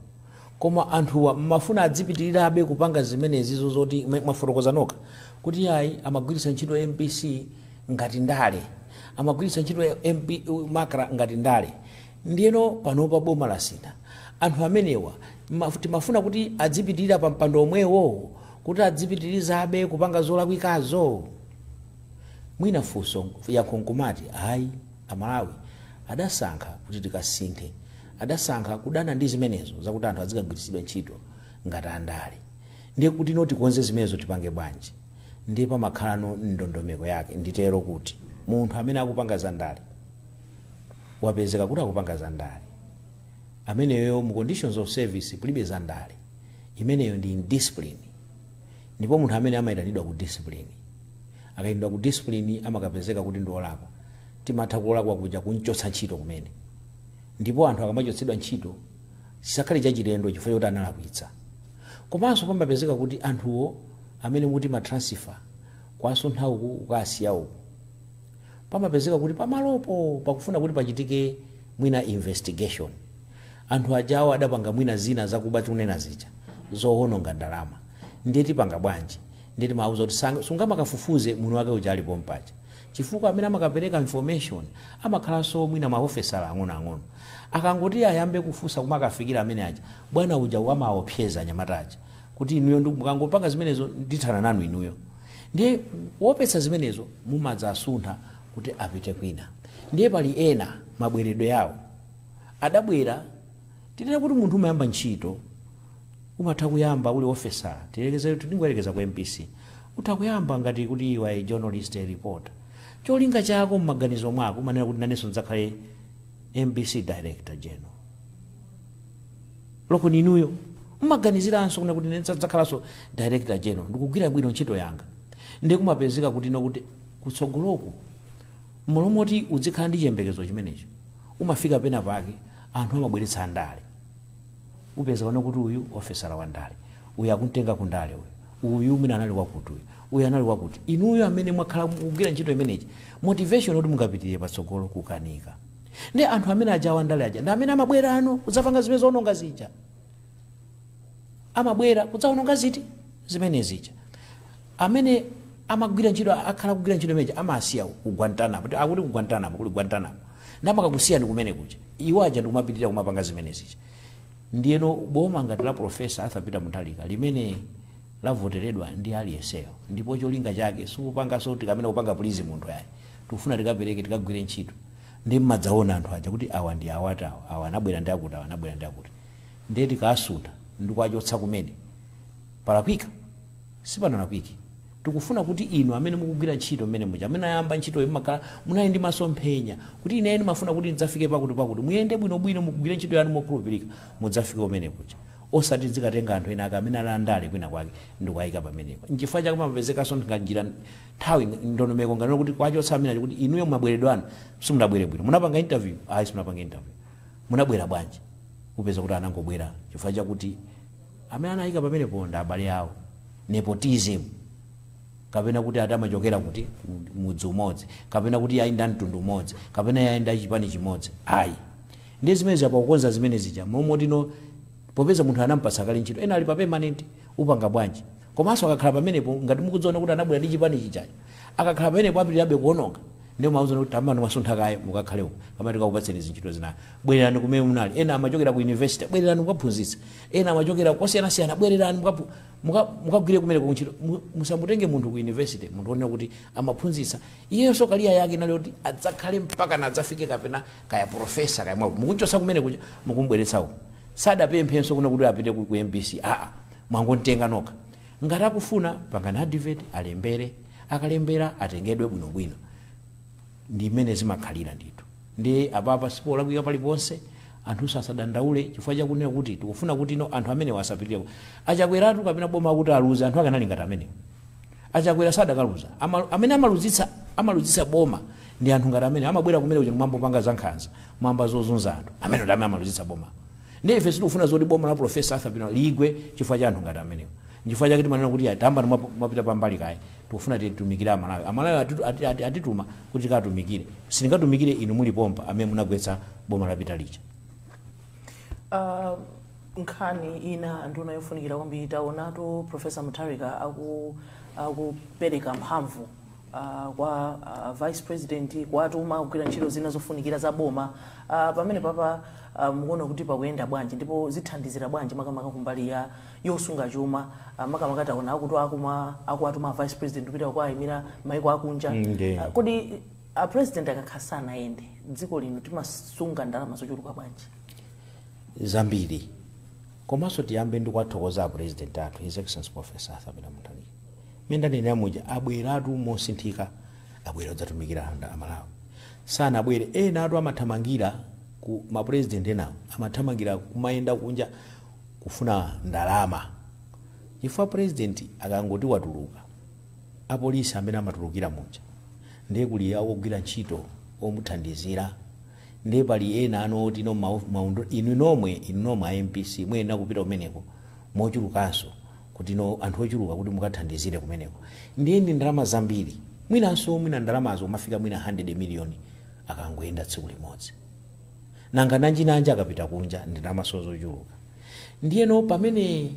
koma anthuwa mmafuna adzipitirirabe kupanga zimenezizo zoti mwafotokoza nokha kuti ayi, amagwiritsa ntchito MBC ngati ndale, amagwiritsa ntchito MP MACRA ngati ndale. Ndiyeno panopa boma lasintha, anthu amenewa timafuna kuti adzipitirira pa mpando omwewo, kuti adzipitirizabe kupanga zolakwikazo? Mwina funso yankho nkumati ayi, Amalawi adasankha kuti tikasinthe, adasankha kudana ndi zimenezo zakuti anthu azikagwiritsidwa ntchito ngati andale. Ndiye kuti no tikonze zimenezo tipange bwanji? Ndiye pamakhalano ndondomeko yake. Nditero kuti munthu amene akupanga za ndale, wapezeka kuti akupanga za ndale, ameneyo mu conditions of service kulibe za ndale, imeneyo ndi indiscipline. Ndipo munthu amene amayitanidwa ku discipline, akayitanidwa ku discipline amakapezeka kuti ndi olakwa, timatha kulakwa kuja kunchotsa ntchito kumene. Ndipo anthu akamachotsedwa ntchito chisakhale chachilendo chifukwa choti analakwitsa. Komanso pamapezeka kuti anthuwo amene muti ma transfer, kwasuntha uku ukasiya uku, pamapezeka kuti pamalopo pakufuna kuti pachitike mwina investigation. Anthu ajawo adapanga mwina zina zakuba, tikunena zija zowononga ndalama. Ndiye tipanga bwanji? Ndiye timawuza kuti sungamakafufuze munthu wake uja alipo mpacha, chifukwa amene amakapereka information amakhalanso mwina maofesala ang'onoang'ono. Akangoti ayambe kufunsa kumakafikira amene aja, bwana uja wamaopseza anyamata aja kuti inuyo mukangopanga zimenezo ndithana nanu inuyo. Ndiye kuopetsa zimenezo mumadzasuntha kuti apite kwina. Ndiye pali ena mabweredwe yawo adabwera. Tinene kuti munthu umayamba ntchito, umatha kuyamba uli officer, tiyerekeze, tingoyerekeza ku MBC, utha kuyamba ngati kuti iwe journalist, a reporter. Cholinga chako mmaganizo mwako umanena kuti nanenso ndidzakhale MBC director general. Loko ninuyo mmaganiziranso kuna kuti ndidzakhalanso director general ndikugwira bwino ntchito yanga. Ndiye kumapezeka kuti nokuti kutsogoloku, mmalo moti uzikhala ndi chiyembekezo chimenecho, umafika pena pake anthu amabweretsa ndale. Upeza pano kuti uyu ofesala wa ndale, uyu akumtenga ku ndale, uyu, uyu mwina anali wakuti, uyu, uyu anali wakuti. Inuyo amene mwakhala mukugwira ntchito imeneyi, motivation kuti mungapitirire patsogolo kukanika. Ndi anthu amene aja wa ndale aja ndi amene amabwera ano kudzapanga zimene zoononga zija, amabwera kudzaononga ziti zimene zija. Amene amagwira ntchito, akhala kugwira ntchito imeneyi, amasiya ku Guantanamo, akuti ku Guantanamo, kuli Guantanamo, ndi amakakusiyani kumene kuja, iwo aja ndikumapitirira kumapanga zimene zija. Ndiyeno boma ngati la Professor Arthur Peter Mutharika limene lavoteredwa ndi aliyenseyo, ndipo cholinga chake sikupanganso tikamene kupanga please munthu ayi, tikufuna tikapereke, tikagwire ntchito. Ndi mmadzaona anthu aja kuti awa ndi awati, awa, awa anabwera ndi akuti, awa anabwera ndi akuti. Ndiye tikasuntha ndikuachotsa kumene palakwika, sipanalakwike. Tikufuna kuti inu amene mukugwira ntchito mmene muja, amene ayamba ntchitoyo, mmakhala munali ndi masomphenya kuti ine ndimafuna kuti ndidzafike pakuti pakuti, muyende bwinobwino, mukugwire ntchito yanu mokhulupirika, mudzafike kumene kuja, osati zikatenga anthu ena ake amene ali andale kwina kwake ndikuayika pamenepo. Nchifukwa chake pamapezekanso njira, nthawi, ndondomeko ngati kuti kwachotsa amene ali kuti inuyo mabweredwe anu simunabwere bwino. Munapanga interview? Ayi, simunapanga interview. Munabwera bwanji? Upeza kuti anangobwera chifukwa chakuti amene anayika pamenepo ndi abale awo, nepotism, kapena kuti ati amachokera kuti mudzi umodzi, kapena kuti ayinda mtundu umodzi, kapena ayinda chipani chimodzi. Ayi, ndi zimene zapakukonza zimene zija momotino. Popeza munthu anampatsa kale ntchito, ena ali pa permanent, upanga bwanji? Komanso akakhala pamenepo, ngati mukudziona kuti anabwera ndi chipani chichacho, akakhala pamenepo apitirirabe kuononga. Ndiye mauza kuti tamani mwasuntha kaye, mukakhale uko kama tikakupatseni zintchito zina, bwererani kumene munali. Ena amachokera ku university, bwererani mukaphunzitsa. Ena amachokera kosiyanasiyana, bwererani mukagwire kumene kuntchito. Musamutenge munthu ku university, munthu onena kuti amaphunzitsa iyenso career yake inali kuti adzakhale mpaka na adzafike kapena kaya professor kaya mwaku, mukunchosa kumene kuja mukumbweretsa uko. Sadapemphenso kuna kuti apite ku MBC, aa, mwangontenga nokha. Ngati akufuna, pangani advert, alembere, akalembera atengedwe bwinobwino. Ndi mmene zimakhalira ndithu. Ndi apapa sipolakwika paliponse. Anthu asadandaule chifukwa chakunena kuti tikufuna kuti ino anthu amene asapitirire. Achakweratu kapena boma kuti aluze, anthu akanali ngati amenewo. Achakwera sadakaluza. Amene amaluzitsa boma ndi anthu ngati amene amabwera kumene kuja mwambopanga zankhanza, mwamba zozunza anthu amene ndi amene amaluzitsa boma. Ndiye ife sitikufuna zoti boma la Professor Arthur Peter ligwe chifukwa cha anthu ngati amenewo. Chifukwa chake timanena kuti tamba mwapita pambali kaye, tikufuna titumikire Amalawi. Amalawi atituma kuti tikatumikire. Sitingatumikire inu muli pompa amene munagwetsa boma lapita lija. Nkhani ina, nduna, yofunikira kwambiri, taonatu Professor Mutharika akupereka mphamvu kwa vice president, kuwatuma kugwira ntchito zina zofunikira za boma. Pamene papa mukuona kuti pakuyenda bwanji, ndipo zithandizira bwanji makamaka kumbali ya yosunga chuma? Makamaka taona akuti akuwatuma vice president kupita kuwayimira maiko akunja. Ndiye. Kodi a president akakhala sanayende, dziko lino timasunga ndalama zochuluka bwanji? Zambiri. Komanso tiyambe ndi kuwathokoza a president athu, His Excellency Professor Arthur Peter Mutharika. Mmene ndanenera muja, abweratu mosinthika, abwera kudzatumikira Amalawi. Sanabwere ena atu amathamangira ku mapresident enawo, amathamangira kumayenda kunja kufuna ndalama, chifukwa president akangoti watuluka, apolisi amene amatulukira muja, ndiye kuli ogwira ntchito omuthandizira, ndiye pali ena anoti no inu nomwe a MBC muyenera kupita kumeneko mochulukanso, kuti no anthu ochuluka kuti mukathandizire kumeneko. Ndiye ndi ndalama zambiri, mwinanso mwina ndalamazo umafika mwina 100 miliyoni akangoyenda tsiku limodzi. Nanga nanjinanji akapita kunja, ndi ndalama zochuluka. Ndiyeno pamene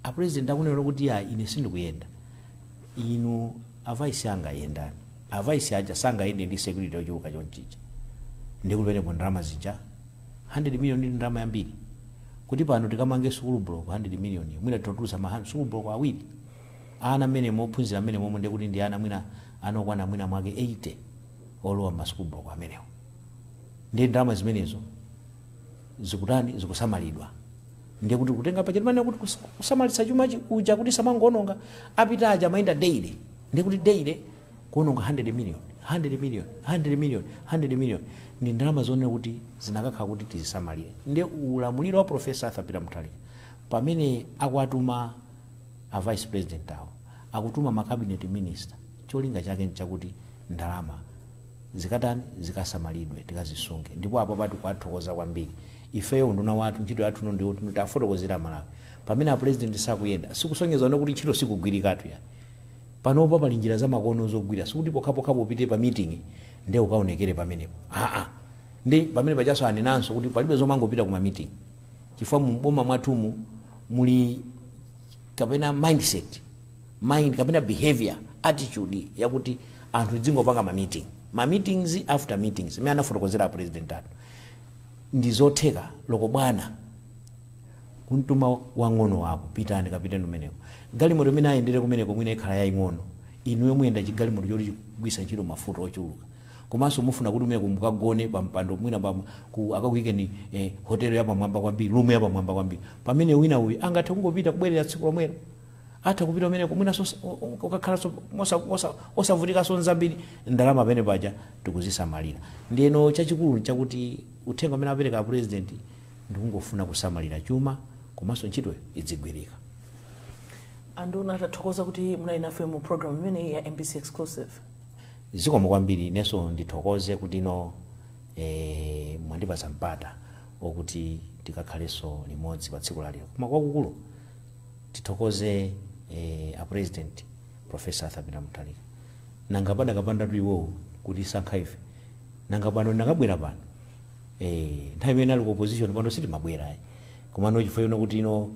a president akunena kuti ya, ine sindikuyenda, inu a vice anga yendani, a vice aja sangayende ndi security yochuluka chonchicha. Ndi kupenepo ndalama zija 100 million ndi ndalama yambiri, kuti pano tikamange school block, 100 million mwina tinatulutsa ma school block awiri, ana amene mophunzira amene momwe, ndikuti ndi ana mwina anokwana mwina mwake 80 olowa ma school block amenewo. Ndi ndalama zimenezo zikutani? Zikusamalidwa. Ndiye kuti kutenga pacheti pane kuti kusamalitsa chuma kuja kuti samangononga. Apita aja amayenda daily, ndiye kuti daily kuononga 100 million, 100 million, 100 million, 100 million, ndi ndalama zonena kuti zinakakhala kuti tizisamalire. Ndiye ulamuliro wa Professor Arthur Peter Mutharika, pamene akuatuma a vice president awo, akutuma ma cabinet minister, cholinga chake nchakuti ndalama zikatani? Zikasamalidwe, tikazisunge. Ndipo apo pati kuwathokoza kwambiri. Ifeyo unduna wathu, ntchito yathu no ndiyo tafotokozera Malawi. Pamene a president sakuyenda, sikusonyeza kuti ntchito sikugwirikatu ya. Panopa pali njira zamakono zogwira, sikuti pokhapokhapo upite pa meeting ndiye ukaonekere pamenepo, aa. Ndi pamene pachaso anenanso kuti palibe zomangopita kuma meeting, chifukwa muboma mwathumu muli kapena mindset, mind kapena behavior, attitude yakuti anthu dzingopanga ma meeting, ma meetings after meetings. Imene anafotokozera president athu ndi zotheka loko bwana kuntuma wang'ono wako, pitani, kapiteni kumeneko. Galimoto imene ayendere kumeneko mwina ikhala yaying'ono, inuyo muyenda chigalimoto choti chikugwisa ntchito mafuta ochuluka, komanso mufuna kuti umeneko mukagone pampando mwina akakuyikeni hotelo yapamwamba kwambiri, room yapamwamba kwambiri, pamene wina uyu angathe kungopita kubwerera tsiku lomwelo. Atha kupita umeneko mwina ukakhalanso osavutikanso nzambiri. Ndalama pamene paja tikuzisamalira. Ndiyeno chachikulu nchakuti uthenga umene apereka a president ndikungofuna kusamalira chuma, komanso ntchitoyo idzigwirika. Anduna, tathokoza kuti munali nafe mu program imeneyi ya MBC Exclusive. Zikomo kwambiri. Inenso ndithokoze kuti ino mwandipatsa mpata wokuti tikakhalenso limodzi pa tsiku lalero. Koma kwakukulu tithokoze a president Professor Arthur Peter Mutharika. Nanga padakapandatu iwowo kuti sankha ife, nanga pano ndakabwera pano? Nthawi imene ali ku opposition pano sitimabwera ayi. Komano chifukwa ino kuti ino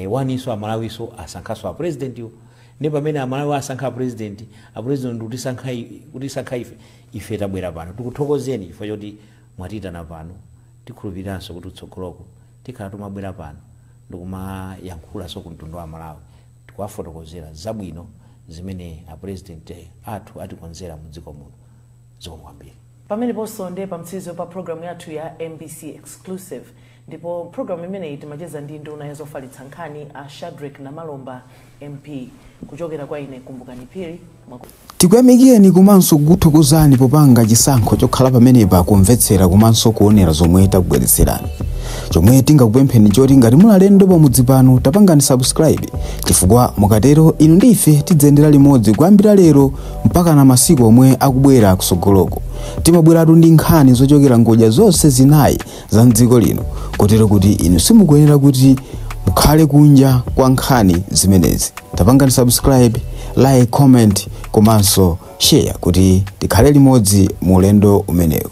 waninso Amalawiso asankhaso a president iwo, ndi pamene Amalawi asankha a president, a president kutisankha ife, ife tabwera pano. Tikuthokozeni chifukwa choti mwatiyitana pano. Tikhulupiriranso kuti utsogoloko tikhala tumabwera pano ndikumayankhulanso ku mtundu wa Malawi, tikuwafotokozera zabwino zimene a president athu atikonzera mu dziko muno. Zikomo kwambiri. Pameneponso ndiye pamtsiriziro pa programu yathu ya MBC Exclusive, ndipo programu imeneyi timacheza ndi nduna ya zofalitsa nkhani, a Shadric Namalomba MP. Kuchokera kwa ine Kumbukani Phiri. Tikuyamikeni komanso kukuthokozani popanga chisankho chokhala pamenepa kumvetsera komanso kuonera zomwe takubweretserani. Chomwe tingakupempheni choti ngati muli alendo pamudzi pano, tapangani subscribe, chifukwa mukatero inu ndi ife tidzayendera limodzi kuyambira lero mpaka na masiku omwe akubwera kusogoloko. Timabweratu ndi nkhani zochokera ngodya zonse zinayi za mdziko lino, kotero kuti inu simukuyenera kuti mukhale kunja kwa nkhani zimenezi. Tapangani subscribe, like, comment komanso share kuti tikhale limodzi mu ulendo umenewu.